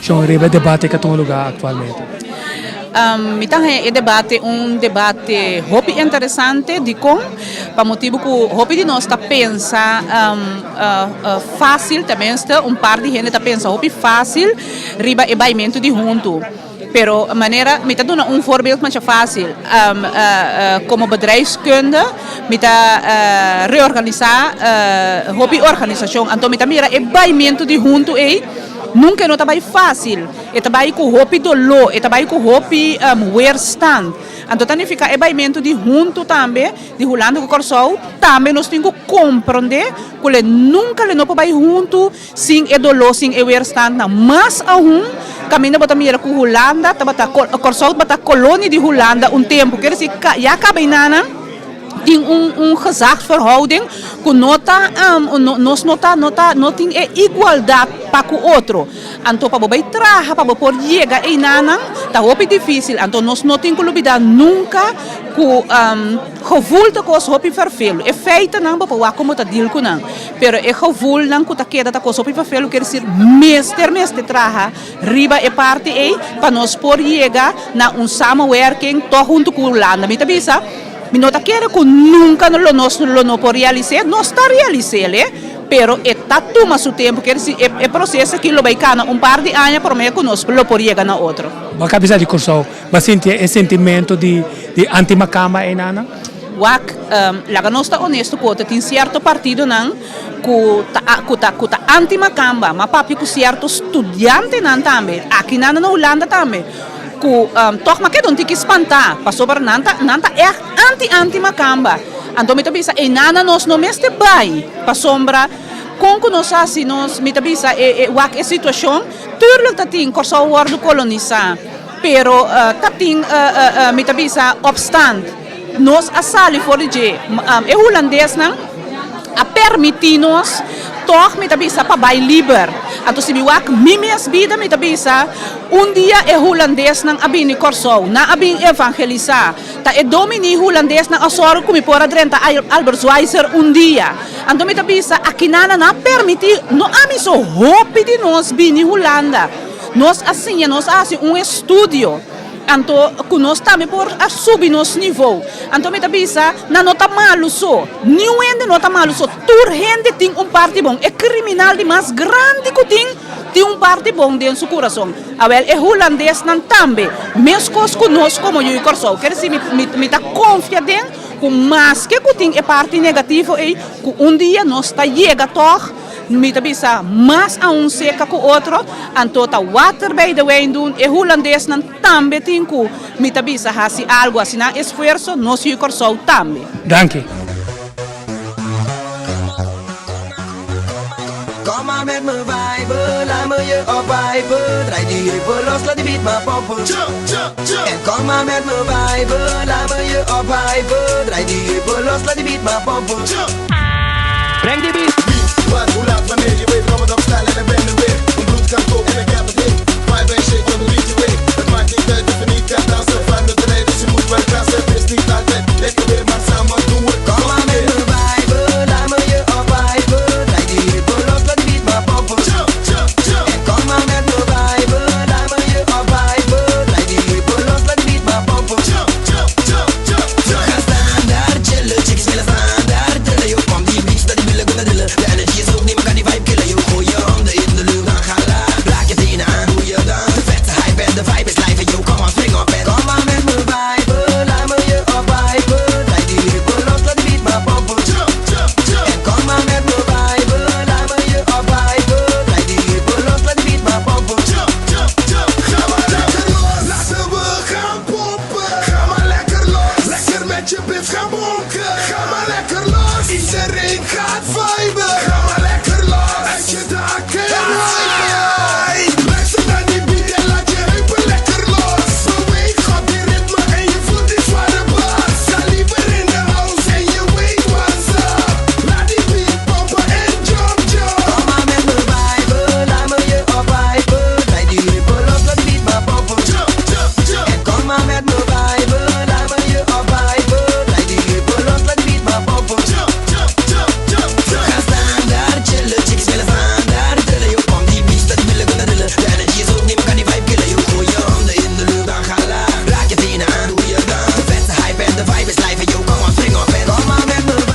Shon riba e debate ku a tuma lugá aktualmente? Mi ta haña e debate un debate hopi interesante. Dikon? Pa motibu ku hopi di nos ta pensa fásil, tenminste un par di hende ta pensa hopi fásil riba e baimentu di huntu. Pero manera, mi ta duna un voorbeeld masha fásil, komo bedrijfskunde mi ta reorganisá hopi organisashon, anto mi ta mira e baimentu di huntu ei nunka e no ta bai fásil, e ta bai ku hopi doló, e ta bai ku hopi weerstand. Anto ta nifiká e baimentu di huntu tambe di Hulanda ku Kòrsou tambe nos tin ku komprondé ku le nunka le no por bai huntu Sin e doló, sin e weerstandnan. Mas aun, kaminda bo ta mira ku Hulanda tabata, Kòrsou tabata kolonia di Hulanda un tempu. Kier desi, ya kaba einanan tin un un gezagsverhouding ku no ta, nos no ta, no ta, no tin e igualdat pa ku otro. Anto pa bo bai traha, pa bo por yega einanan, ta hopi difísil. Anto nos no tin ku lubidá nunka ku gevoel ta kos hopi vervelu. E feitenan bo por wak komo ta deal ku nan. Pero e gevoelnan ku ta keda ta kos hopi vervelu kier desir mester mester traha riba e parti ei pa nos por yega na un samenwerking tòg huntu ku Hulanda. Mi ta bisa mi no ta kere ku nunka lo nos lo no por realis'é, nos ta realis'el e, pero e ta tuma su tempu, kier desir e proseso aki lo bai kana un par di aña promé ku nos lo por yega na otro. Bo a kabisa di Kòrsou, bo a sinti e sentimento di anti-makamba einan? Wak, laga nos ta honesto ku otro, tin sierto partidonan ku ta ku ta ku ta anti makamba, ma papia ku sierto studiantenan tambe, akinan na Hulanda tambe, ku tòg ma keda un tiki spantá, pasobra nan ta nan ta ègt anti anti makamba. Anto mi ta bisa einan nos no mester bai, pasobra kon ku nos hasi nos, mi ta bisa e e wak e situashon, tuurlijk ta tin Kòrsou wòrdu kolonisá, pero ta tin mi ta bisa opstand. Nos a sali for di dje. E hulandesnan a permití nos tòg, mi ta bisa, pa bai liber. Anto si mi wak mi mes bida, mi ta bisa, un dia e hulandesnan a bini Kòrsou, nan a bin evangelisá. Ta e dominí hulandesnan a sòru ku mi por a drenta Albert Schweitzer un dia. Anto mi ta bisa, akinan nan a permití, no ami so, hopi di nos bini Hulanda. Nos a siña, nos a hasi un estudio. Anto ku nos tambe por a subi nos nivou. Anto mi ta bisa, nan no ta malu so. Niun hende no ta malu so. Tur hende tin un parti bon. E kriminal di mas grandi ku tin, tin un parti bon den su kurason. Awel, e hulandesnan tambe, meskos ku nos komo yu di Kòrsou. Ker disi, mi mi ta konfia den ku maske ku tin e parti negativo ei, ku un dia nos ta yega tòg. Mi ta bisa mas aun seca cu otro, anto ta water bij de wijn doen, e Hulandesnan tambe tin cu, mi ta bisa, haci algo, haci nan esfuerzo, nos yu Corsou tambe. Danki. Kom maar met me vibe, laat me je ophypen. Draai die heupen los, laat die beat maar pompen. En kom maar met me vibe, laat me je ophypen. Draai die heupen los, laat die beat maar pompen. Breng die beat. Wie, wat, hoe laat, wanneer, je weet, kom het op tijd.